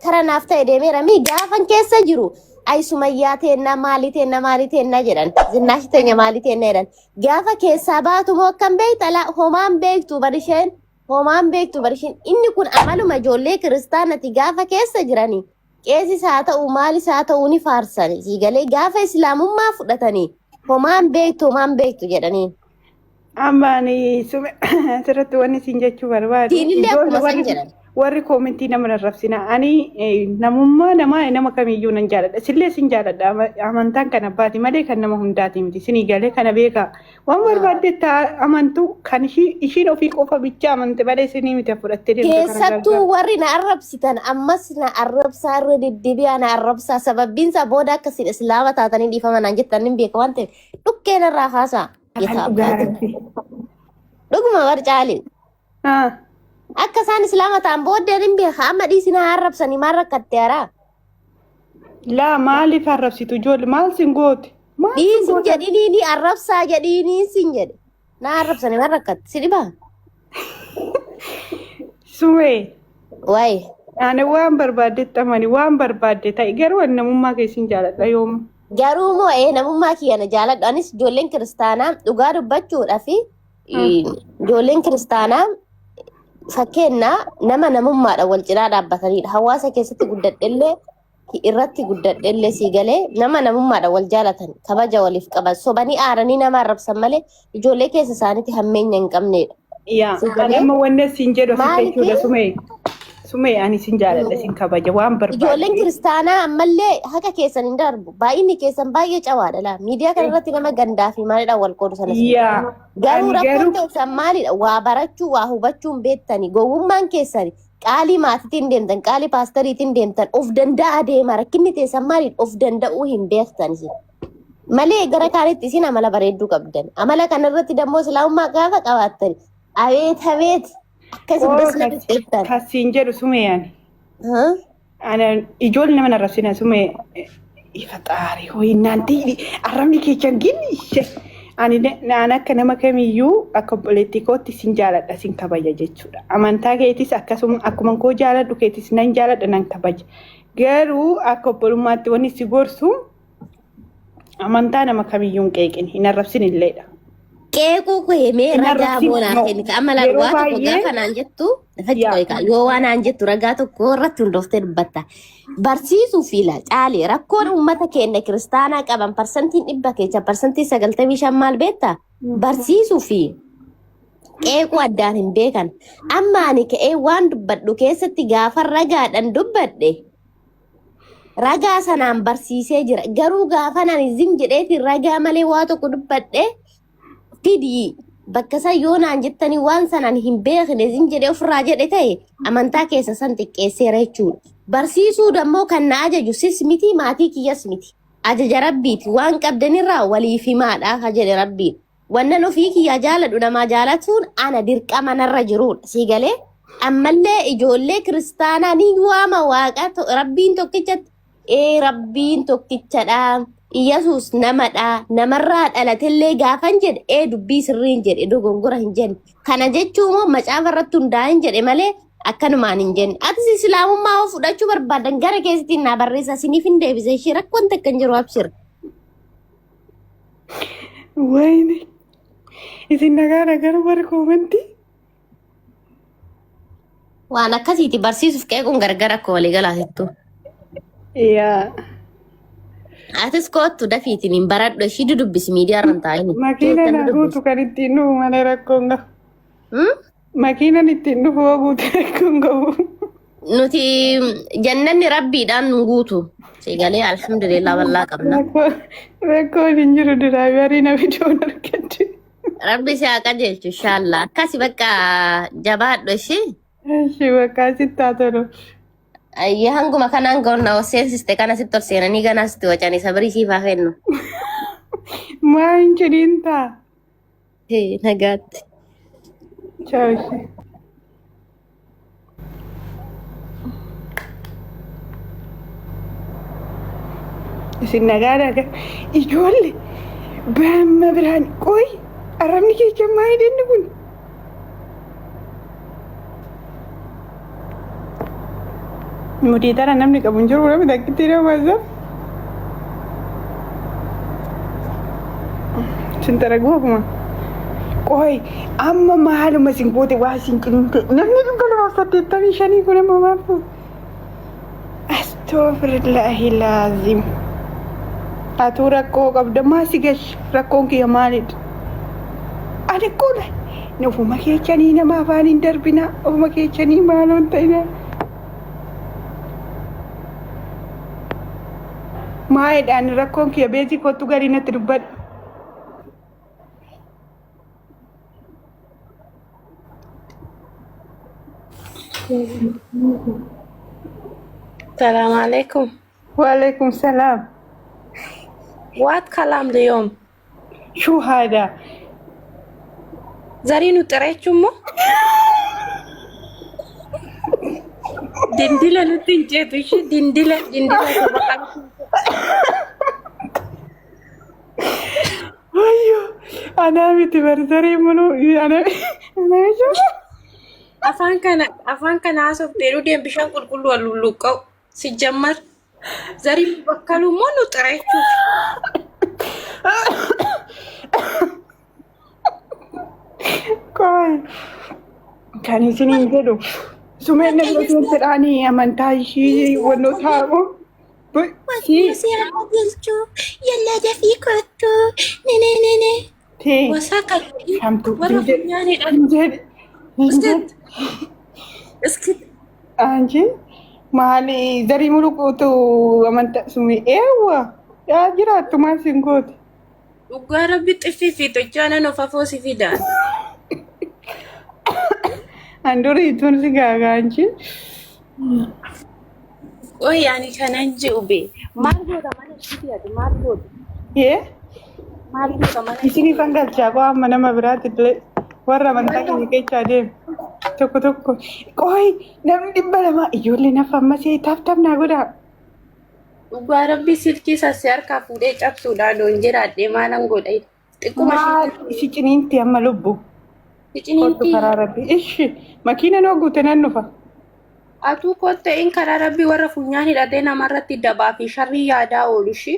Kara naaf ta'e deemeera mii gaafan keessa jiru ay Sumayyaa teennaa maalii teennaa maalii teennaa jedhan Zinnaash teenya maalii teennaa jedhan gaafa keessaa baatu moo akkam beekta laa homaan beektu bar isheen homaan beektu bar isheen inni kun amaluma ijoollee kiristaanati gaafa keessa jiranii qeesis haa ta'u maalis haa ta'u ni faarsani sii galee gaafa islaamummaa fudhatanii homaan beektu homaan beektu jedhanii. Amma ani sume asirratti wanni isin jechuu barbaadu Diinillee ijoollee akkuma san warri jedhan. warri koomentii nama rarrabsina. Ani namummaa namaa nama kamiyyuu nan jaaladha. Sillee sin jaaladha. Amantaan kan abbaati malee kan nama hundaati miti. Isinii galee kana beekaa. Waan barbaadde taa amantu kan ishiin ofii qofa bichaa amante malee isinii miti fudhattee deemtu kana Keessattuu gargaara. warri na arrabsitan ammas na arrabsaa irra deddeebi'aa na arrabsaa sababbiinsaa booda akka isin islaama taatanii dhiifama naan jettan hin beeka waan ta'eef dhukkee narraa kaasaa. Kan Yetaa dhugaa abbaatiin. rabbi. Dhuguma bar caali. Ah. Akka isaan islaama ta'an booddeen hin beeka amma dhiisi na arrabsanii maal rakkatte haraa. Laa maaliif arrabsitu ijoollee maal sin goote? Maal sin Dhiisin goote? jedhinii ni arrabsaa jedhinii sin jedhe. Na arrabsanii maal rakkatte si dhibaa? Sumee. Wayi. Ani waan barbaaddetti amani waan barbaadde ta'i garuu ani namummaa kee sin jaaladha yooma. Garuu moo ee namummaa kiyya na jaaladhu. Anis ijoolleen kiristaanaa dhugaa dubbachuudhaa fi ijoolleen kiristaanaa fakkeenya nama namummaadhaan wal cinaa dhaabbatanidha. Hawaasa keessatti guddadhellee irratti guddadhellee sii galee nama namummaadhaan wal jaalatan kabaja waliif qaban sobanii aaranii nama arrabsan malee ijoollee keessa isaaniitti hammeenya hin qabnedha. Yaa Sii ani galee amma wanni siin jedhu asitti maaliif jechuudha sumee. Sumee ani sin jaaladha sin kabaja waan ijoolleen barbaadde. kiristaanaa ammallee haqa keessan hin darbu. Baay'inni keessan baay'ee cawaadha laa. Miidiyaa kana irratti nama gandaa fi maalidhaan wal qoodu sana sin. Yaa Garuu ani rakkoon garuu keessan maalidha? Waa barachuu, waa hubachuu hin beektani. Gowwummaan keessan qaalii maatiitiin deemtan, qaalii paastariitiin deemtan, of danda'a deema. Rakkinni teessan maalidha? Of danda'uu hin beektan isin. Malee gara kaanitti isin amala bareedduu qabdan. Amala kanarratti dammoo islaamummaa gaafa qabaattan abeet abeet akkasin oo das nama beektan. kasiin jedhu sumee ani. Haa? Ana ijoollee nama narrabsina sumee ifa xaarii ho'innaan ta'e arrabni keechan ginni ani naan akka nama kamiyyuu akka obboleettii kootti sin jaaladha sin kabaja jechuudha. Amantaa keetis akkasuma akkuma koo jaaladhu keetis nan jaaladha nan kabaja. Garuu akka obbolummaatti wanni si gorsu amantaa nama kamiyyuu hin qeeqin hin arrabsin illeedha. Qeequu kee mee Hin ragaa arrabsin moo naa no. kenni amma laal Yeroo waa tokko baay'ee gaafa naan jettu lafa yaa qoy yoo waa naan jettu ragaa tokko irratti hundooftee dubbatta. Barsiisuu fi la caale rakkoon uummata keenya kiristaanaa qaban parsantiin 100 keessa parsantii 95 maal beektaa? Barsiisuu fi qeequu addaan hin beekan. Amma ani ka'ee waan dubbadhu keessatti gaafa ragaadhaan dubbadhe ragaa sanaan barsiisee jira. Garuu gaafan ani zim jedheetiin ragaa malee waa tokko dubbadhe fidii bakka san yoo naan jettanii waan sanaan hin beekne zim jedhee ofirraa jedhe ta'e amantaa keessa san xiqqeesseera jechuudha. Barsiisuu dammoo kan na ajaju sis miti maatii kiyyas miti. Ajaja rabbiiti waan qabdanirraa waliif himaadha ka jedhe rabbiin. Wannan ofii kiyyaa jaaladhu namaa jaalatuun ana dirqama narra jiruudha. Sii galee ammallee ijoollee kiristaanaa ni waama waaqa rabbiin tokkichatti ee rabbiin tokkichadha. Iyyasuus namadha. Namarraa dhalatellee gaafan jedhe ee dubbii sirriin jedhe dogongora hin jenne. Kana jechuun immoo macaafa irratti hundaa'in jedhe malee akkanumaan hin jenne. Atis islaamummaa hoo fudhachuu barbaadan gara keessatti naa barreessa isiniif hin deebise ishee rakkoon takka hin jiru abshir. Wayne isin nagaadha garuu warri koomentii. Waan akkasiiti barsiisuuf qeequun gargar akka walii galaatittu. Yaa Atis koottu dafiitiin hin baradhu ishii dudubbisi miidiyaa irra hin taa'in. makiina Keessa na dudubbisi. guutu kan ittiin dhufu malee rakkoon qabu. Hmm? Makiinan ittiin dhufu hoo guute rakkoon qabu. Nuti jannanni rabbiidhaan nu guutu. Siigalee alhamdulillah wallaa qabna. Rakkoon hin jiru diraayivarii na fiduun argadde. Rabbi si haa qajeelchu inshallah. Akkasi bakka jabaadhu ishii. Ishii bakka asitti haa tolu. Ayyee hanguma kanaan gonna ol seensiste kana sitti ol seenanii ganaa sitti wacanii sabrii siif haa kennu. Maa hin jedhiin taa. Hee, Nagaatti. Ciao ishee. Isin nagaa nagaa. Ijoollee baamma biraan qoy arrabni keessa maa hidhanni kun? Mudiitara namni qabu hin jiru namni takkitti nama isa. Sin taraguu ofuma. Qoy amma maaluma sin goote waa sin ciniinte namni 285 kun amma maal fuute? Astoofirullaahi laazim. Atuu rakkoo qabda maa si gash rakkoon kiyya maalidha? Ani kun ofuma keechanii nama afaan hin darbina ofuma keechanii maaloon ta'ina. Maalidhaan rakkoon kiyya beezii kottu garii natti dubbadhu. السلام عليكم. Waalaikum salaam. وات كلام اليوم؟ Shuu haadha. زارينو تريتشمو دندلة نتنجي شي دندلة دندلة سبقا. Ayyo anaa miti barzarii muluu anaa miti. Afaan kana haasofte deem bishaan qulqulluu lulluqqa'u si jammar zariin bakkaluu moo nu xireechuuf. Qoy kan isiniin jedhu sumeen nama keessadhaanii amantaa ishii wannoo taa'u. Si Seera galchuu yallaa dafii kottu nene nene. tee Wasaa kan shamtu warra hin jedhe funyaanidha. hin jedhe hin jedhe. Iskit. Anchi maali zarii muluquutu amantaa sumee eewwa yaa jiraattu maal sin goote. Dhugaa rabbi xiffii fi tochaanan of afoo si fidaan. An durii tun si gaagaa anchi. Qoy ani kanan ji'u be. Maal goota mana ishiiti ati maal goota? Yee Maal goota mana isinii fan galchaa koo amma nama biraatti illee warra amantaa keenya keessaa deemu tokko tokko. Qoy namni 200 ijoollee nafa ammasee taaf taaf naa godhaa. Dhugaa rabbi silkii sassi harkaa fuudhee cabsuudhaan doon jiraadhee maalan godha? Xiqquma Maal isi ciniinti amma lubbu. ishee Kottu ciniinti. karaa rabbi. Ishi makiina noo guute nan dhufa. Atuu kotta'in karaa rabbi warra funyaan hidhatee namarratti dabaa fi sharrii yaadaa oolu ishii.